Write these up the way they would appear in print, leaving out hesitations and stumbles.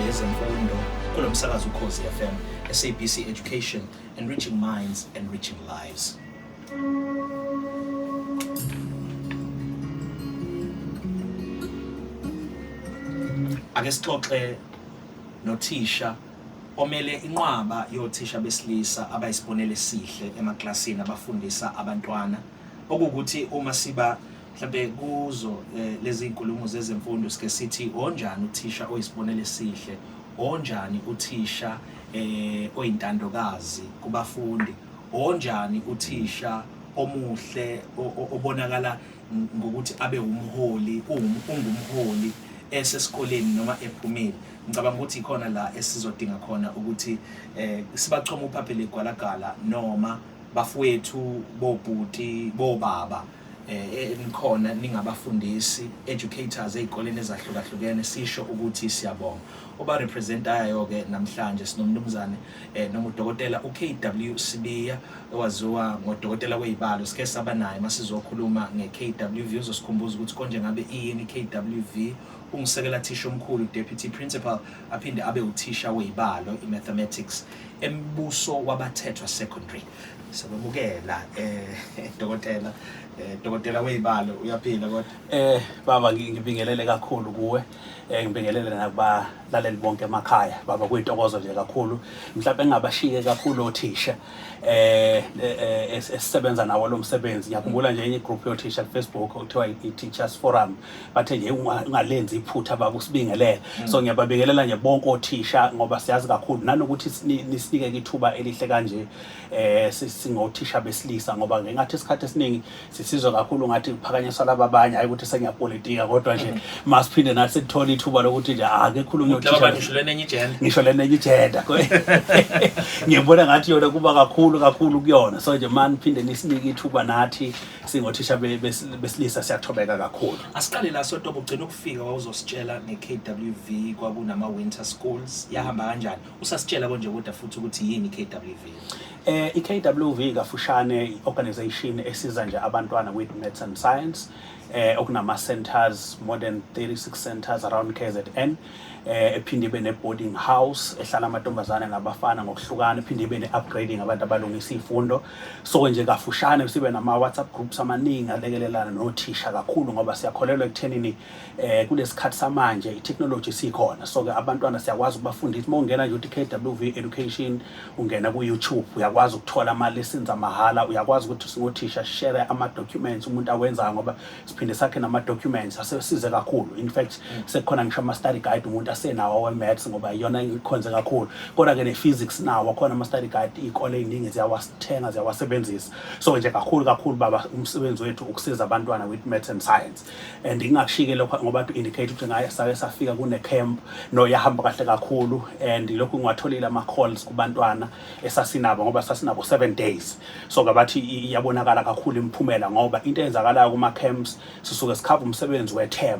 ngezemfundo kulo msakazo Ukhozi FM, SABC Education, enriching minds, enriching lives. Ake sixoxe nothisha omele inqwaba yothisha besilisa abayisibonelo esihle emaklasini abafundisa abantwana, okuwukuthi uma siba mhlambe kuzo lezi inkulumo zezemfundo sike sithi onjani uthisha oyisibonelo esihle, onjani uthisha oyintandokazi kubafundi, onjani uthisha omuhle obonakala ngokuthi abe umholi, ungumholi esesikoleni noma ephumile. Ngicabanga ukuthi ikhona la esizodinga khona ukuthi sibachome uphaphe legwalagala noma bafowethu, bobhuti, bobaba, nikhona ningabafundisi, educators ey'koleni ezahlukahlukene, sisho ukuthi siyabonga. Obarepresentayo ke namhlanje sinomnumzane noma udokotela uKW Sibiya, owaziwa ngodokotela wezibalo. Sike saba naye masizokhuluma nge-KWV, uzosikhumbuza ukuthi konje ngabe iyini i-KWV. Ungusekela thisha omkhulu, deputy principal, aphinde abe uthisha wezibalo, i-mathematics, embuso wabathethwa secondary. Sabamukela dokotela, dokotela wezibalo, uyaphila kodwa? Baba, ngibingelele kakhulu kuwe, ngibingelele nakubalaleli bonke emakhaya. Baba, kuyintokozo nje kakhulu, mhlawumbe ngingabashike kakhulu othisha esisebenza nawo lo msebenzi. Ngiyakhumbula nje enye group yothisha ku Facebook okuthiwa i-Teachers Forum, bathe nje ungalenzi iphutha baba usibingelele. So ngiyababingelela nje bonke othisha, ngoba siyazi kakhulu nanokuthi nisinike ithuba elihle kanje singothisha besilisa, ngoba ngengathi isikhathi esiningi sisizwe kakhulu ngathi kuphakanyiswa laba abanye. Hayi ukuthi sengiyapolitika, kodwa nje masiphinde nathi sithole ithuba lokuthi nje ake khulunywe. Laba bantu, ngisho lena enye igender. Ngisho lena enye igender ngiyibona ngathi yona kuba kakhulu kakhulu kuyona. So nje mani phinde nisinike ithuba nathi singothisha besilisa, siyathobeka kakhulu. Asiqale la, Sotobe. Ugcina ukufika wawuzositshela nge-KWV, kwakunama winter schools, yahamba kanjani? Usasitshela konje kodwa futhi ukuthi yini i-KWV? I-KWV kafushane i-organization esiza nje abantwana with maths and science, okunama centers, more than 36 centers around KZN, ephinde ibe ne-boarding house ehlala amantombazane nabafana ngokuhlukana, ephinde ibe ne-upgrading, abantu abalungisa iy'fundo. So nje kafushane sibe nama-WhatsApp groups amaningi alekelelana nothisha kakhulu, ngoba siyakholelwa ekuthenini kulesikhathi samanje i-technology sikhona, so ke abantwana siyakwazi ukubafundisa. Uma ungena nje uthi KWV Education, ungena ku-YouTube, uyakwazi ukuthola ama-lessons amahhala. Uyakwazi ukuthi singothisha share ama-documents umuntu awenzayo, ngoba siphinde sakhe nama-documents asesize kakhulu. In fact, sekukhona ngisho ama-study guide umuntu asenawo awe-maths, ngoba iyona engikhonze kakhulu, kodwa-ke ne-physics nawo akhona ama-study guide, iy'kole ey'ningi ziyawathenga, ziyawasebenzisa. So nje kakhulu kakhulu baba, umsebenzi wethu ukusiza abantwana with maths and science. And ngingakushike lokho ngoba to indicate ukuthi ngaye sake safika kune-camp no yahamba kahle kakhulu, and lokhu ngiwatholile ama-calls kubantwana esasinabo, ngoba sasinabo 7 days. So ngabathi iyabonakala kakhulu imiphumela, ngoba into eyenzakalayo kuma-camps sisuke sikhava umsebenzi we-term.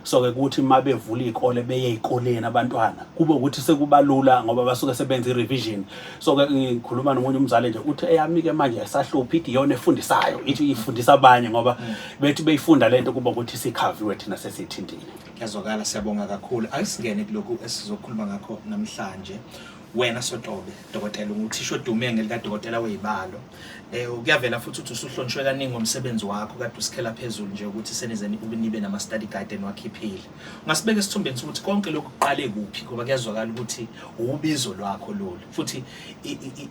So ke kuthi uma bevula iy'kole, beye ey'koleni abantwana, kube ukuthi sekubalula ngoba basuke sebenza i-revision. So ke ngikhuluma nomunye umzali nje, uthi eyami-ke manje ayisahluphi, ithi iyona efundisayo, ithi ifundisa abanye, ngoba bethi beyifunda lento kuba ukuthi sikhaviwe thina sesiyithintile. Kuyazwakala, siyabonga kakhulu. Ake kulokhu esizokhuluma ngakho namhlanje. Wena Sotobe, dokotela, unguthisha odume ngelikadokotela wezibalo. Kuyavela futhi ukuthi usuhlonishwe kaningi ngomsebenzi wakho, kade usikhela phezulu nje ukuthi senize nibe nama study guide eniwakhiphile. Ungasibeka esithombeni sokuthi konke lokhu kuqale kuphi, ngoba kuyazwakala ukuthi ubizo lwakho lolu futhi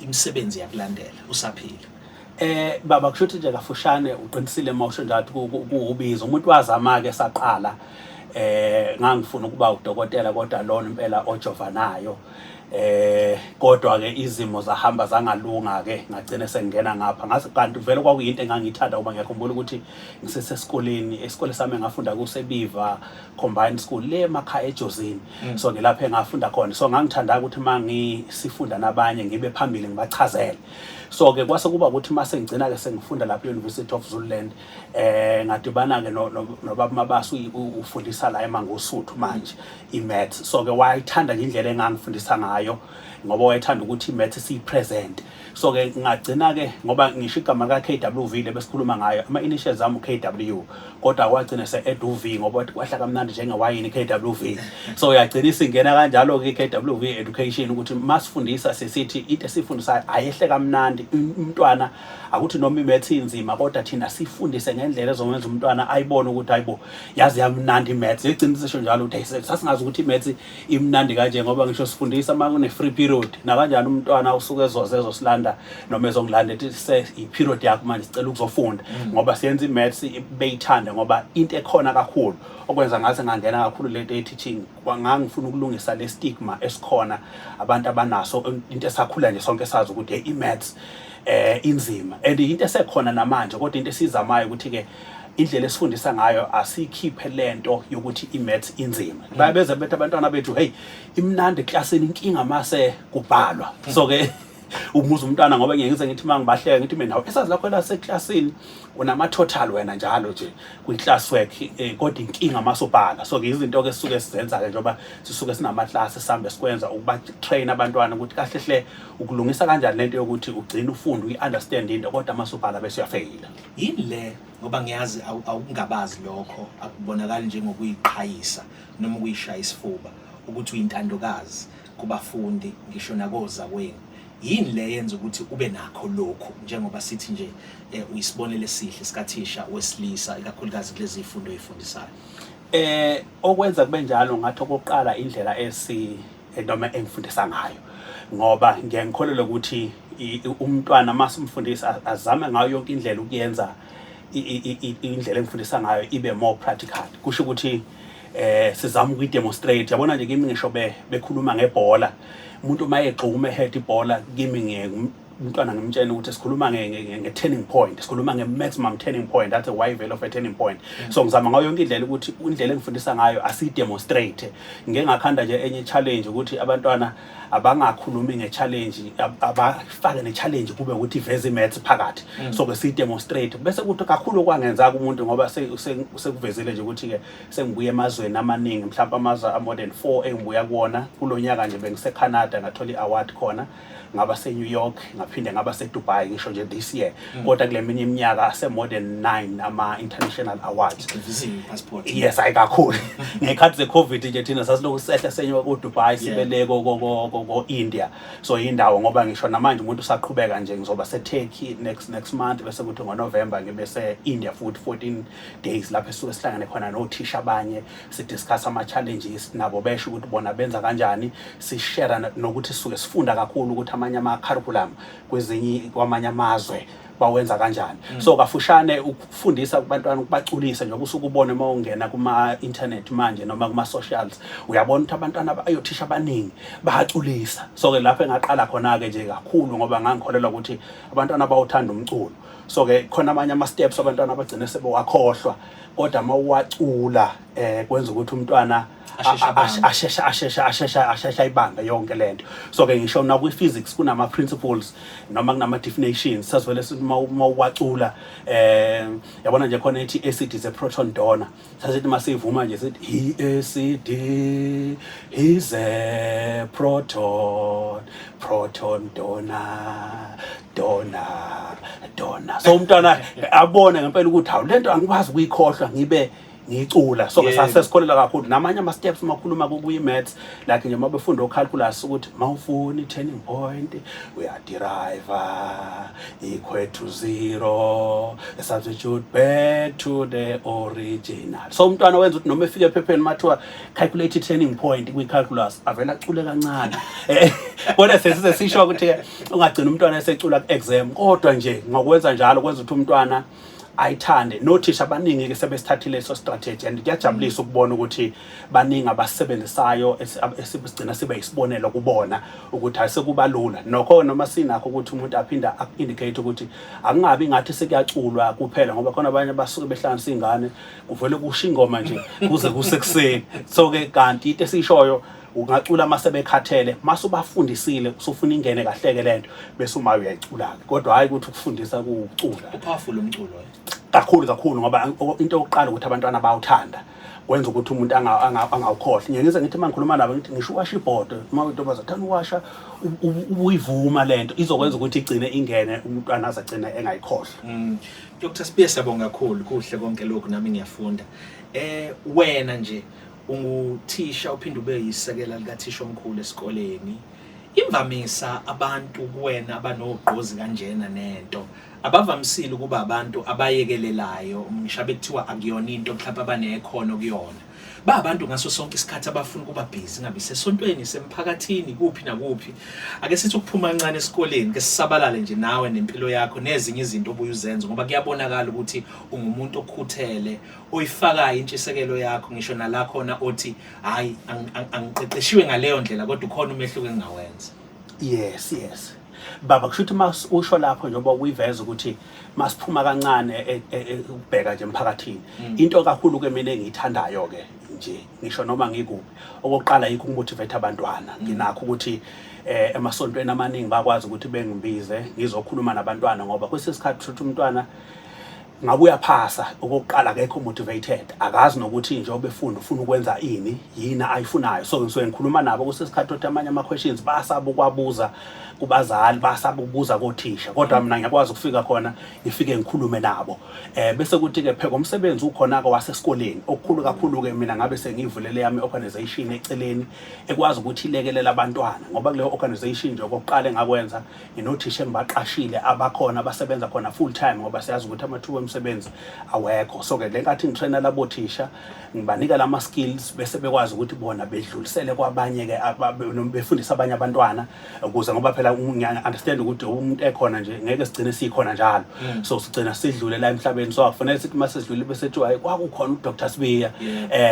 imisebenzi yakulandela usaphila? Baba, kusho ukuthi nje kafushane uqinisile mawusho njalo ukuthi kuwubizo. Umuntu wazama ke saqala, ngangifuna ukuba udokotela, kodwa lona impela ojovanayo, kodwa ke izimo zahamba zangalunga ke, ngagcina sengena ngapha. Ngaze kanti vele kwakuyinto engangithanda, ngoba ngiyakhumbula ukuthi ngisesesikoleni, esikole sami engafunda kuseBiva Combined School le emakhaya eJozini. So ngilapho engafunda khona, so ngangithanda ukuthi mangisifunda nabanye ngibe phambili ngibachazele. So ke kwase kuba ukuthi mase ngigcina ke sengifunda lapha e-University of Zululand, ngadibana ke nobaba Mabaso, ufundisa la eMangosuthu manje i-maths. So ke wayithanda nje indlela engangifundisa ngayo, ngoba wayethanda ukuthi i-maths siyi-present. So ke ngagcina ke, ngoba ngisho igama ka KWV le besikhuluma ngayo, ama initials ami KW, kodwa wagcina se-add u-V ngoba wathi kwahla kamnandi njengewayini KWV. So yagcina isingena kanjalo ke KWV Education, ukuthi masifundisa sesithi into esifundisayo ayehle kamnandi umntwana, akuthi noma i-maths inzima, kodwa thina sifundise ngendlela ezokwenza umntwana ayibone ukuthi hayibo, yazi yamnandi i-maths. Igcina isisho njalo ukuthi hey, sasingazi ukuthi i-maths imnandi kanje, ngoba ngisho sifundisa uma kune free period nakanjani, umntwana usuke ezoze ezosilanda noma ezongilanda, ethi se i-period yakho manje, sicela ukuzofunda, ngoba siyenza i-maths beyithande. Ngoba into ekhona kakhulu okwenza ngaze ngangena kakhulu lento ye-teaching, ngangifuna ukulungisa le stigma esikhona abantu abanaso, into esakhula nje sonke sazi ukuthi hey, i-maths inzima, and into esekhona namanje. Kodwa into esizamayo ukuthi ke indlela esifundisa ngayo asikhiphe lento yokuthi i-maths inzima. Bayabeza bethi abantwana bethu, "Hey, imnandi eklasini, inkinga mase kubhalwa." So ke umuza umntwana, ngoba ngeke ngize ngithi mangibahleka, ngithi mina esazi lakho laseklasini unama total wena njalo nje kwi class work, kodwa inkinga masobhala. So ke izinto ke sisuke sizenza ke njengoba sisuke sinama class, sihambe sikwenza ukuba train abantwana ukuthi kahle hle ukulungisa kanjani lento yokuthi ugcine ufunde, uyi-understand into, kodwa masobhala bese uyafeyila. Yini le, ngoba ngiyazi awukungabazi lokho, akubonakali njengokuyiqhayisa noma ukuyishaya isifuba ukuthi uyintandokazi kubafundi ngisho nakozakwenu. Yini le yenza ukuthi ube nakho lokhu, njengoba sithi nje uyisibonelo esihle sikathisha wesilisa, ikakhulukazi kulezi zifundo oyifundisayo? Okwenza kube njalo, ngathi okokuqala indlela esi noma engifundisa ngayo, ngoba ngiye ngikholelwa ukuthi umntwana masimfundisa azame ngayo yonke indlela ukuyenza indlela engifundisa ngayo ibe more practical. Kusho ukuthi sizama ukuyi-demonstrate. Yabona nje kimi, ngisho bekhuluma ngebhola, umuntu uma egxuma e-head ibhola, kimi ngiye umntwana ngimtshela ukuthi sikhuluma nge-turning point, sikhuluma nge-maximum turning point, that's a y value of a turning point. So ngizama ngayo yonke indlela ukuthi indlela engifundisa ngayo asiyi-demonstrate. Ngike ngakhanda nje enye challenge ukuthi abantwana abangakhulumi nge-challenge, abafake ne-challenge kube ukuthi iveze i-maths phakathi. So ke siyi-demonstrate, bese kuthi kakhulu okwangenza kumuntu, ngoba sekuvezile nje ukuthi-ke sengibuye emazweni amaningi, mhlawumbe amazwe a-more than 4 engibuya kuwona kulo nyaka nje. Bengise-Canada, ngathola i-award khona, ngaba se-New York, ngaphinde ngaba se-Dubai, ngisho nje this year. Kodwa kule minye iminyaka ase-more than 9 ama-international awards. Visiting passport. Yes, hayi kakhulu. Ngey'khathi ze-COVID nje thina sasilokhu sehla senyuka ko-Dubai, sibele ko-India. So yindawo, ngoba ngisho namanje umuntu usaqhubeka nje, ngizoba se-Turkey next month, bese kuthi ngoNovember ngibe se-India futhi 14 days, lapho esuke sihlangane khona nothisha abanye, si-discuss ama-challenges nabo, besho ukuthi bona benza kanjani, si-share nokuthi sisuke sifunda kakhulu ukuthi amanye ama-curriculum kwezinye kwamanye amazwe bawenza kanjani. So kafushane, ukufundisa kubantwana, ukubaculisa, njengoba usuke ubone uma ungena kuma-internet manje noma kuma-socials, uyabona ukuthi abantwana ayothisha abaningi bayaculisa. So ke lapho engaqala khona-ke nje kakhulu, ngoba ngangikholelwa ukuthi abantwana bawuthanda umculo. So ke khona amanye ama-steps abantwana abagcine sebewakhohlwa, kodwa uma uwacula kwenza ukuthi umntwana Asheshe abambe. Asheshe ayibambe yonke lento. So ke ngisho na kwi-physics kunama-principles noma kunama-definitions, sasivele sithi uma uwacula, yabona nje khona ethi acid is a proton donor, sasithi masivuma nje sithi he acid is a proton donor, donor, donor. So umntwana abone ngempela ukuthi hawu, lento angikwazi ukuyikhohlwa ngibe ngiyicula. So ke sasesikholela kakhulu namanye ama-steps uma khuluma kuyi-maths, like nje uma befunda o-calculus, ukuthi mawufuna i-turning point uya-derive equal to zero, substitute back to the original. So umntwana wenza ukuthi noma efika ephepheni mathiwa calculate i-turning point kwi-calculus, avele acule kancane. Kodwa sesize sisho ukuthi-ke ungagcina umntwana esecula ku-exam, kodwa nje ngokwenza njalo kwenza ukuthi umntwana ayithande. Nothisha abaningi-ke sebesithathile leso strategy, and kuyajabulisa ukubona ukuthi baningi abasebenzisayo, esigcina sibe isibonelo kubona ukuthi ayisekuba lula nokho, noma sinakho ukuthi umuntu aphinde aku-indicate ukuthi akungabi ngathi sekuyaculwa kuphela, ngoba khona abanye basuke behlanganisa iy'ngane, kuvele kusho ingoma nje kuze kusekuseni. So-ke kanti into esiyishoyo Ungacula mase bekhathele, mase ubafundisile, usufuna ingene kahleke lento, bese uma uyayicula-ke. Kodwa hhayi ukuthi ukufundisa kuwucula. Upowerful umculo. Kakhulu kakhulu, ngoba into yokuqala ukuthi abantwana bawuthanda, kwenza ukuthi umuntu angawukhohlwa. Ngiye ngize ngithi uma ngikhuluma nabo, ngithi ngisho uwasha ibhodo, uma intombazane thanda uwasha, ubuyivuma lento, izokwenza ukuthi igcine ingene, umntwana aze agcine engayikhohlwa. Dr Sibiya, siyabonga kakhulu, kuhle konke lokhu, nami ngiyafunda. Wena nje unguthisha, uphinde ube yisekela likathisha omkhulu esikoleni. Imvamisa abantu kuwena abanogqozi kanjena nento abavamisile ukuba abantu abayekelelayo, ngisho bekuthiwa akuyona into mhlawumbe abanekhono kuyona. Ba abantu ngaso sonke isikhathi abafuna ukuba busy, ngabe sesontweni, semphakathini, kuphi nakuphi. Ake sithi ukuphuma kancane esikoleni, ke sisabalale nje nawe nempilo yakho nezinye izinto obuye uzenze, ngoba kuyabonakala ukuthi ungumuntu okhuthele, oyifakayo intshisekelo yakho, ngisho nala khona othi hayi, angiqeqeshiwe ngaleyo ndlela, kodwa ukhona umehluko engingawenza. Yes, baba, kusho ukuthi mas usho lapho, njengoba uyiveza ukuthi masiphuma kancane ukubheka nje emphakathini, into kakhulu ke mina engiyithandayo ke nje, ngisho noma ngikuphi, okokuqala yikho ukumotivate abantwana. Nginakho ukuthi emasontweni amaningi bakwazi ukuthi bengibize ngizokhuluma nabantwana, ngoba kwesinye isikhathi uthi umntwana ngabe uyaphasa okokuqala, akekho motivated, akazi nokuthi njengoba efunda ufuna ukwenza ini, yini ayifunayo. So ngisuke ngikhuluma nabo kusesikhathi ukuthi amanye ama-questions basaba ukwabuza kubazali, basaba ukubuza kothisha, kodwa mina ngiyakwazi ukufika khona, ngifike ngikhulume nabo. Bese kuthi-ke pheka umsebenzi ukhona-ke wasesikoleni okukhulu kakhulu-ke, mina ngabe sengiyivulele yami i-organization eceleni ekwazi ukuthi ilekelele abantwana, ngoba kuleyo organization nje okokuqala engakwenza, nginothisha engibaqashile abakhona abasebenza khona full time, ngoba siyazi ukuthi amathuba emisebenzi awekho. So ke le nkathi ngitraina labo thisha, ngibanika lama skills, bese bekwazi ukuthi bona bedlulisele kwabanye ke, noma befundise abanye abantwana, ukuze, ngoba phela ngiya understand ukuthi umuntu ekhona nje ngeke sigcine sikhona njalo, so sigcina sidlule la emhlabeni. So akufanele sithi uma sesidlule bese kuthiwa, "Hayi, kwakukhona uDr Sibiya,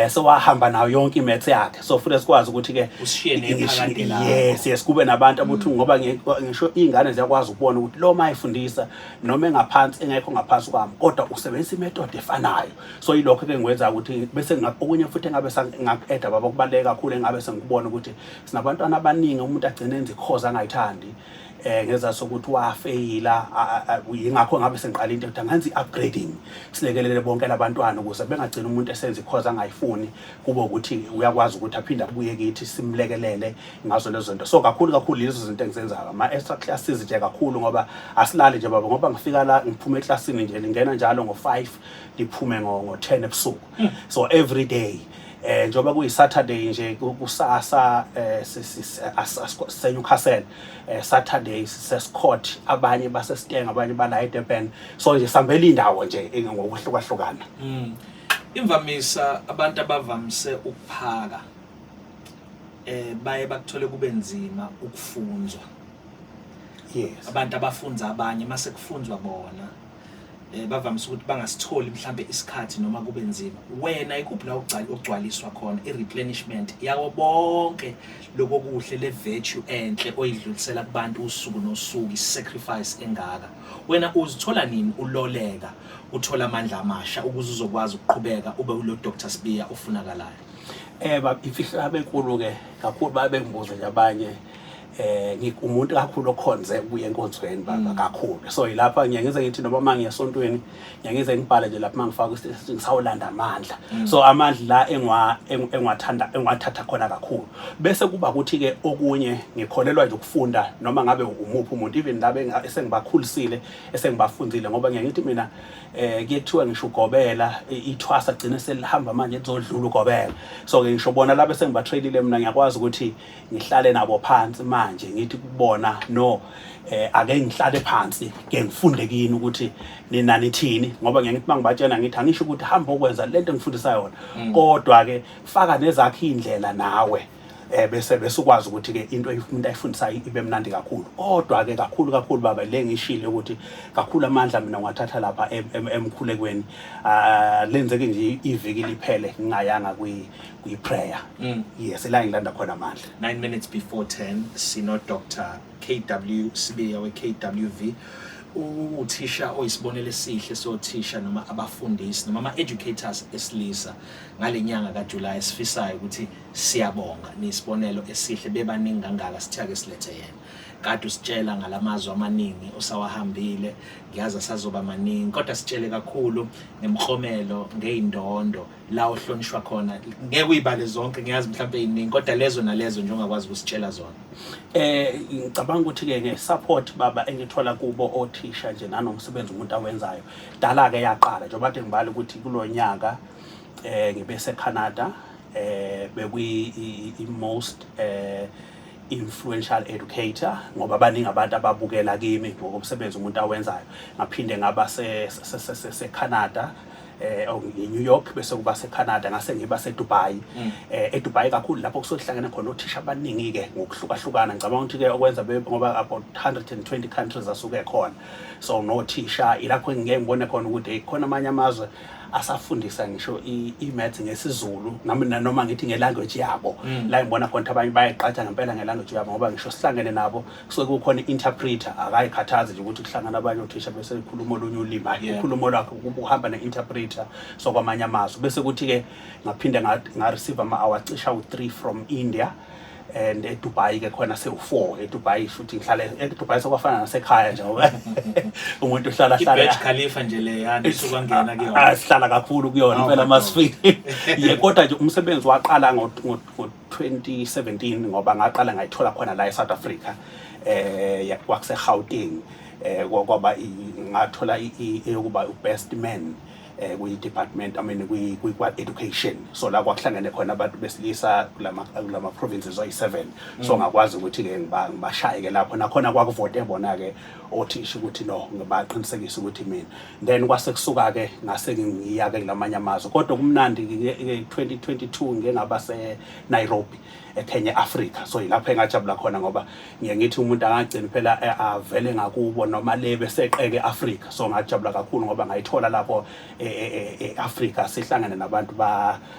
sewahamba nayo yonke imaths yakhe." So futhi sikwazi ukuthi ke Usishiye nephakade lakho. Yes, kube nabantu abuthi, ngoba ngisho iy'ngane ziyakwazi ukubona ukuthi lo mayefundisa noma engaphansi, engekho ngaphansi kwami, kodwa usebenzisa imethod efanayo. So yilokho ke ngikwenza ukuthi bese okunye futhi engabe ngaku-eda, baba, kubaluleke kakhulu engabe sengikubona ukuthi sinabantwana abaningi, umuntu agcine enza ikhozi angayithandi ngeza sokuthi wafeyila. Yingakho ngabe sengiqala into ukuthi angenza i-upgrading, silekelele bonke labantwana ukuze bengagcini umuntu esenza ikhozi angayifuni, kube ukuthi uyakwazi ukuthi aphinde abuye kithi, simlekelele ngazo lezo zinto. So kakhulu kakhulu lezo zinto engizenzayo, ama-extra classes nje kakhulu, ngoba asilali nje, baba, ngoba ngifika la, ngiphume eklasini nje, lingena njalo ngo-5, liphume ngo-10 ebusuku, so every day. Njengoba kuyi Saturday nje, kusasa se Newcastle, Saturday sisescourt, abanye baseStanger, abanye bala eDurban, so nje sambela indawo nje ngokuhlukahlukana. Imvamisa abantu abavamise ukuphaka baye bakuthole kube nzima ukufunzwa. Abantu abafunza abanye, mase kufunzwa bona, bavamise ukuthi bangasitholi mhlambe isikhathi noma kube nzima. Wena ikuphi la ugcwaliswa khona, i-replenishment yako bonke lokho kuhle, le virtue enhle oyidlulisela kubantu usuku nosuku, i-sacrifice engaka? Wena uzithola nini uloleka, uthola amandla amasha ukuze uzokwazi ukuqhubeka ube ulo Dr Sibiya ofunakalayo? Ba imfihlo yami enkulu ke kakhulu, babe ngibuza nje abanye, ngikumuntu kakhulu okhonze ukuya enkonzweni, baba, kakhulu. So yilapha ngiye ngize ngithi noma mangiya esontweni, ngiye ngize ngibhale nje lapha mangifaka ukuthi ngisawulanda amandla. So amandla la engiwathanda, engiwathatha khona kakhulu. Bese kuba ukuthi ke okunye ngikholelwa nje ukufunda noma ngabe umuphi umuntu, even laba esengibakhulisile, esengibafunzile, ngoba ngiye ngithi mina kuye kuthiwa ngisho ugobela ithwasa gcine selihamba manje lizodlula ugobela. So ke ngisho bona laba esengibatrainile, mina ngiyakwazi ukuthi ngihlale nabo phansi manje, ngithi kubona, no, ake ngihlale phansi ke ngifunde kini ukuthi nina nithini, ngoba ngiye ngithi mangibatshena, ngithi angisho ukuthi hamba ukwenza lento engifundisa yona, kodwa ke faka nezakho indlela nawe, bese ukwazi ukuthi ke into umuntu ayifundisayo ibe mnandi kakhulu. Kodwa ke kakhulu kakhulu, baba, le ngishilo ukuthi kakhulu amandla mina ngiwathatha lapha emkhulekweni. Ah, lenzeke nje iviki liphele ngingayanga kwi prayer. Yes, la ngilanda khona amandla. 9 minutes before 10, sino Dr KW Sibiya we KWV. Uthisha oyisibonelo esihle sothisha noma abafundisi noma ama-educators esilisa ngale nyanga kaJuly, esifisayo ukuthi siyabonga, nisibonelo esihle, bebaningi kangaka, sithiya-ke silethe yena. Kade usitshela ngalamazwe amaningi osawahambile, ngiyazi asazoba maningi, kodwa sitshele kakhulu ngemklomelo, ngey'ndondo la ohlonishwa khona. Ngeke uyibale zonke, ngiyazi mhlawumbe ey'ningi, kodwa lezo nalezo nje ongakwazi ukusitshela zona. Ngicabanga ukuthi ke nge-support baba engithola kubo othisha nje, nanomsebenzi umuntu awenzayo dala ke yaqala, njengoba kade ngibala ukuthi kulo nyaka ngibe seCanada, bekwi i-most influential educator, ngoba baningi abantu ababukela kimi ngokomsebenzi umuntu awenzayo. Ngaphinde ngaba se Canada, New York, bese kuba seCanada, ngase ngiba seDubai. EDubai kakhulu lapho kusohlangene khona othisha abaningi ke ngokuhlukahlukana. Ngicabanga ukuthi ke okwenza ngoba about 120 countries asuke khona, so nothisha ilapho ngike ngibone khona ukuthi hey, khona amanye amazwe asafundisa ngisho i-maths ngesiZulu nami noma ngithi nge-language yabo. La ngibona khona ukuthi abanye bayayiqatha ngempela nge-language yabo, ngoba ngisho sihlangene nabo kusuke kukhona i-interpreter. Akayikhathazi nje ukuthi kuhlangana abanye othisha bese ikhuluma olunye ulimi, hayi, ukhuluma olwakhe, kuba uhamba ne-interpreter. So kwamanye amazwe, bese kuthi-ke ngaphinde nga-receive ama-award cishe awu-3 from India and eDubai ke khona sewu-4 eDubai. Futhi ngihlala eDubai, sokwafana nasekhaya nje, ngoba umuntu uhlala hlala I-Burj Khalifa nje leyana isuka ngena kuyona. Ah, sihlala kakhulu kuyona Awu, impela madoda. masifike ye. Kodwa nje umsebenzi waqala ngo-2017, ngoba ngaqala ngayithola khona la eSouth Africa, kwakuse Gauteng, kwaba ngathola eyokuba best man kwi department, I mean kwi education. So la kwakuhlangene khona abantu besilisa kulama provinces ayi7, so ngakwazi ukuthi ke ngibashaye ke lapho. Nakhona kwakuvote bona ke othisha ukuthi no, ngibaqinisekisa ukuthi mina. Then kwase kusuka ke ngase ngiya ke kulamanye amazwe. Kodwa kumnandi ke, 2022 ngike ngaba se Nairobi eKenya, Africa. So yilapho engajabula khona, ngoba ngiye ngithi umuntu angagcini phela avele ngakubo noma le bese eqeke eAfrica. So ngajabula kakhulu ngoba ngayithola lapho eAfrica, sihlangene nabantu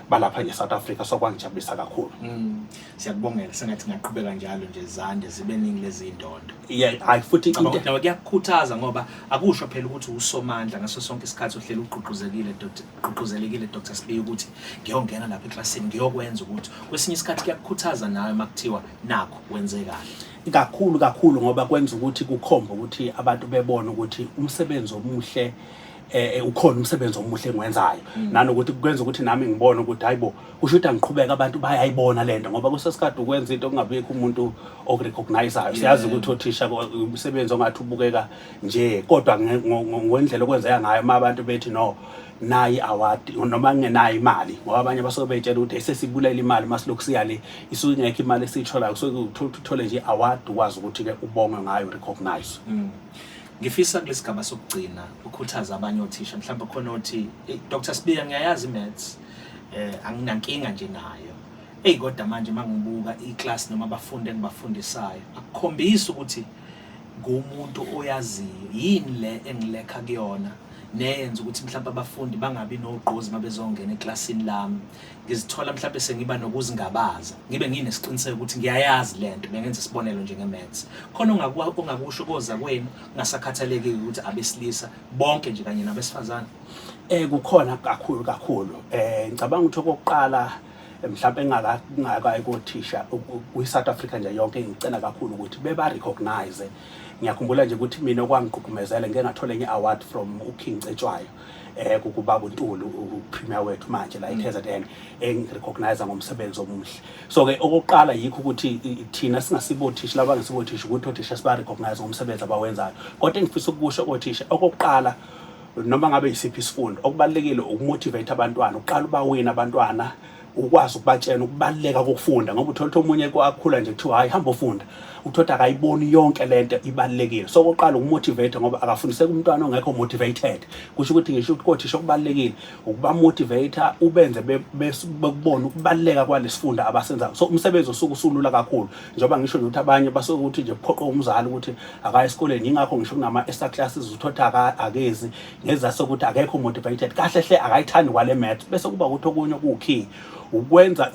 balapha nje South Africa, so kwangijabulisa kakhulu. Siyakubongela, sengathi ngaqhubeka njalo nje, zande zibe ningi lezi ndondo. Yeah, hayi futhi Cabanga ukuthi nawe kuyakukhuthaza, ngoba akusho phela ukuthi usomandla ngaso sonke isikhathi uhleli ugqugquzelekile, Dr. Ugqugquzelekile, Dr Sibiya, ukuthi ngiyongena lapha eklasini ngiyokwenza ukuthi kwesinye isikhathi kuyakukhuthaza nawe makuthiwa nakho wenze kahle. Kakhulu kakhulu, ngoba kwenza ukuthi kukhombe ukuthi abantu bebone ukuthi umsebenzi omuhle ukhona, umsebenzi omuhle engiwenzayo, nanokuthi kwenza ukuthi nami ngibone ukuthi hayibo, kusho ukuthi angiqhubeka, abantu bayayibona lento, ngoba kusesikade ukwenza into kungabikho umuntu okurecognizeayo. Siyazi ukuthi othisha umsebenzi ongathi ubukeka nje, kodwa ngendlela okwenzeka ngayo, uma abantu bethi no, nayi award, noma kungenayo imali, ngoba abanye basuke beyitshela ukuthi esesibulela imali masilokhu siya le, isuke ingekho imali esiyitholayo, kusuke uthole nje i-award, ukwazi ukuthi-ke ubongwe ngayo, recognize. Ngifisa kulesigaba sokugcina ukhuthaza abanye othisha, mhlawumbe khona othi, "Hey, Dr Sibiya, ngiyayazi i-maths, anginankinga nje nayo. Ey, kodwa manje mangibuka iclass noma abafundi engibafundisayo, akukhombisi ukuthi ngumuntu oyaziyo. Yini le engilekha kuyona neyenza ukuthi mhlawumbe abafundi bangabi nogqozi mabezongena eklasini lami? Ngizithola mhlawumbe sengiba nokuzingabaza, ngibe nginesiqiniseko ukuthi ngiyayazi lento." Bengenza isibonelo nje nge-maths. Khona ongakusho koza kwenu, kungasakhathalekile ukuthi abesilisa bonke nje kanye nabesifazane? Kukhona kakhulu kakhulu. Ngicabanga ukuthi okokuqala, mhlawumbe engingakayi kothisha kwi-South Africa nje yonke, ngicela kakhulu ukuthi beba recognize. Ngiyakhumbula nje ukuthi mina okwangigqugqumezela, ngike ngathola enye award from uKing Cetshwayo, kukubaba uNtuli, uPremier wethu manje la eKZN, engirecognize ngomsebenzi omuhle. So ke okokuqala yikho ukuthi thina singasibo othisha laba ngisibo othisha, ukuthi othisha siba recognize ngomsebenzi abawenzayo. Kodwa engifisa ukusho kothisha, okokuqala, noma ngabe yisiphi isifundo, okubalulekile ukumotivate abantwana, uqala ubawina abantwana, ukwazi ukubatshela ukubaluleka kokufunda, ngoba uthola ukuthi omunye kwakhula nje kuthiwa hayi, hamba ofunda, uthola akayiboni yonke lento ibalulekile. So okokuqala ukumotivate, ngoba akafundiseki umntwana ongekho motivated. Kusho ukuthi ngisho ukuthi kothisha okubalulekile ukuba motivate, ubenze bekubone ukubaluleka kwalesifundo abasenzayo, so umsebenzi usuke usulula kakhulu. Njengoba ngisho nje ukuthi abanye basuke ukuthi nje kuphoqe umzali ukuthi akaye esikoleni, yingakho ngisho kunama extra classes, uthola akezi ngezathu sokuthi akekho motivated kahle hle, akayithandi kwale math. Bese kuba ukuthi okunye okuwukey Ukwenza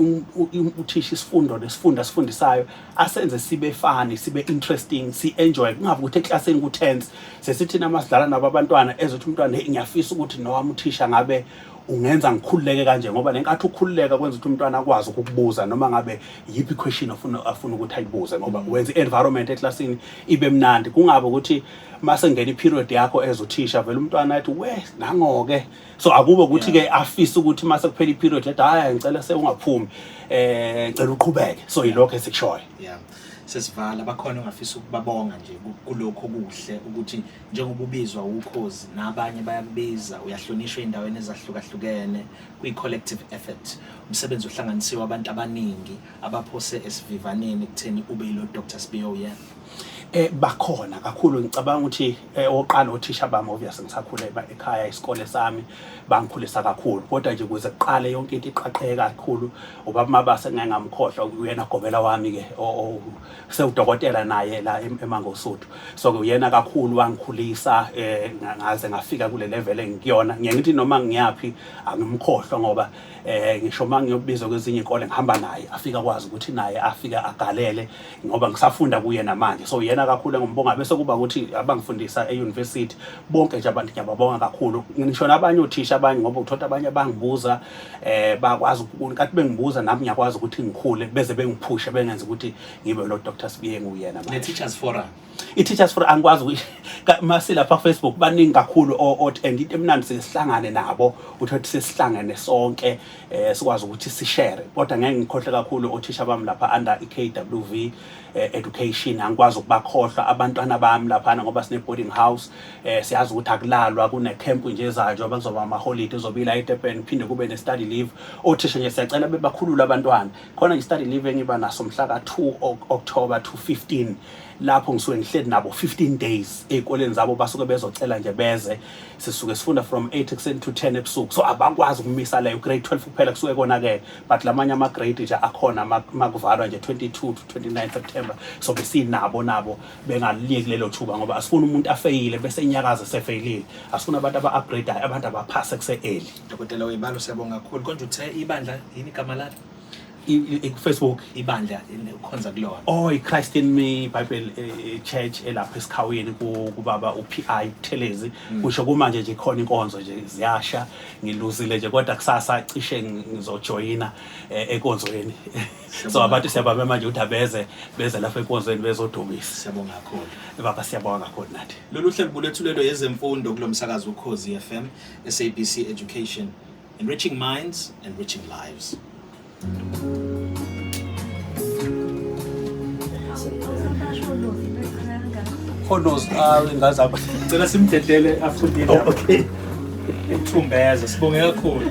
uthisha isifundo nesifundo asifundisayo asenze sibe funny, sibe interesting, si enjoy, kungabi ukuthi eklasini ku tense. Sesithina masidlala nabo abantwana, ezothi umntwana, hey, ngiyafisa ukuthi nowami uthisha ngabe ungenza ngikhululeke kanje, ngoba lenkathi ukhululeka kwenza ukuthi umntwana akwazi ukukubuza noma ngabe yiphi question afuna ukuthi ayibuze, ngoba wenza i-environment eklasini ibe mnandi. Kungabe ukuthi mase ngena i-period yakho as uthisha, vele umntwana athi, we nango-ke. So akube ukuthi-ke afise ukuthi mase kuphela i-period ethi, hhayi, ngicela sewungaphumi, ngicela uqhubeke. So yilokho esikushoyo. Yeah, sesivala, bakhona ongafisa ukubabonga nje kulokho okuhle, ukuthi njengoba ubizwa ukhozi nabanye bayakubiza, uyahlonishwa ey'ndaweni ezahlukahlukene kwi-collective effort, umsebenzi ohlanganisiwe abantu abaningi abaphose esivivaneni ekutheni ube yilo Dr Sibiya uyena? Bakhona kakhulu. Ngicabanga ukuthi oqala othisha bami, obviously, ngisakhula ekhaya, isikole sami bangikhulisa kakhulu, kodwa nje kuze kuqale yonke into iqaqeke kakhulu, ubaba Mabase ngeke ngamkhohlwa, uyena gobela wami ke, sewudokotela naye la eMangosuthu. So ke uyena kakhulu wangikhulisa, ngaze ngafika kule level engikuyona. Ngiye ngithi noma ngiyaphi angimkhohlwa, ngoba ngisho uma ngiyobizwa kwezinye iy'kole ngihamba naye, afike akwazi ukuthi naye afike agalele, ngoba ngisafunda kuye namanje. So yena kakhulu engimbonga, bese kuba ukuthi abangifundisa e-university, bonke nje abantu ngiyababonga kakhulu, ngisho nabanye othisha abanye, ngoba uthola abanye abangibuza, bakwazi nkathi bengibuza nami ngiyakwazi ukuthi ngikhule, beze bengiphushe, bengenza ukuthi ngibe lo Dr Sibiya enguyena manje. Ne-Teachers Forum. I-Teachers Forum angikwazi masilapha ku-Facebook baningi kakhulu and into emnandi sesihlangane nabo, uthole ukuthi sesihlangene sonke, sikwazi ukuthi sishare. Kodwa ngeke ngikhohle kakhulu othisha bami lapha under i-KWV education, angikwazi ukubakhohlwa. Abantwana bami laphana, ngoba sine boarding house, siyazi ukuthi akulalwa, kune camp nje ezayo njengoba kuzoba ama-holiday, ezobe ila eDurban, phinde kube ne-study leave. Othisha nje siyacela bebakhulule abantwana khona. I-study leave engiba naso mhla ka-2 October to 15, lapho ngisuke ngihleli nabo 15 days ey'koleni zabo, basuke bezocela nje beze, sisuke sifunda from 8 ekuseni to 10 ebusuku. So abakwazi ukumisa leyo, grade 12 kuphela kusuke konakele, but lamanye ama-grade nje akhona makuvalwa nje 22 to 29 September, so besinabo nabo bengaliyeki lelo thuba, ngoba asifuni umuntu afeyile bese inyakaza sefeyilile. Asifuni abantu aba-upgrade, abantu abaphase kuse-early. Dokotela weyibalo, siyabonga kakhulu. Konje uthe ibandla yini igama lalo? Ku-Facebook? Ibandla ukhonza kulona. Oh, i-Christ in Me Bible Church elapha esikhawini kubaba uPI Buthelezi. Kusho kumanje nje khona inkonzo nje ziyasha, ngiluzile nje, kodwa kusasa cishe ngizojoyina enkonzweni. So abantu siyabamema nje ukuthi abeze, beze lapha enkonzweni bezodumisa. Siyabonga kakhulu. Baba, siyabonga kakhulu nathi. Lolu hlelo bulethulelwe yezemfundo kulo msakazo Ukhozi FM, SABC Education, enriching minds, enriching lives. Honos ngazaba. Cela simdedele afundile. Oh, okay. Uthumbeza, sibonge kakhulu.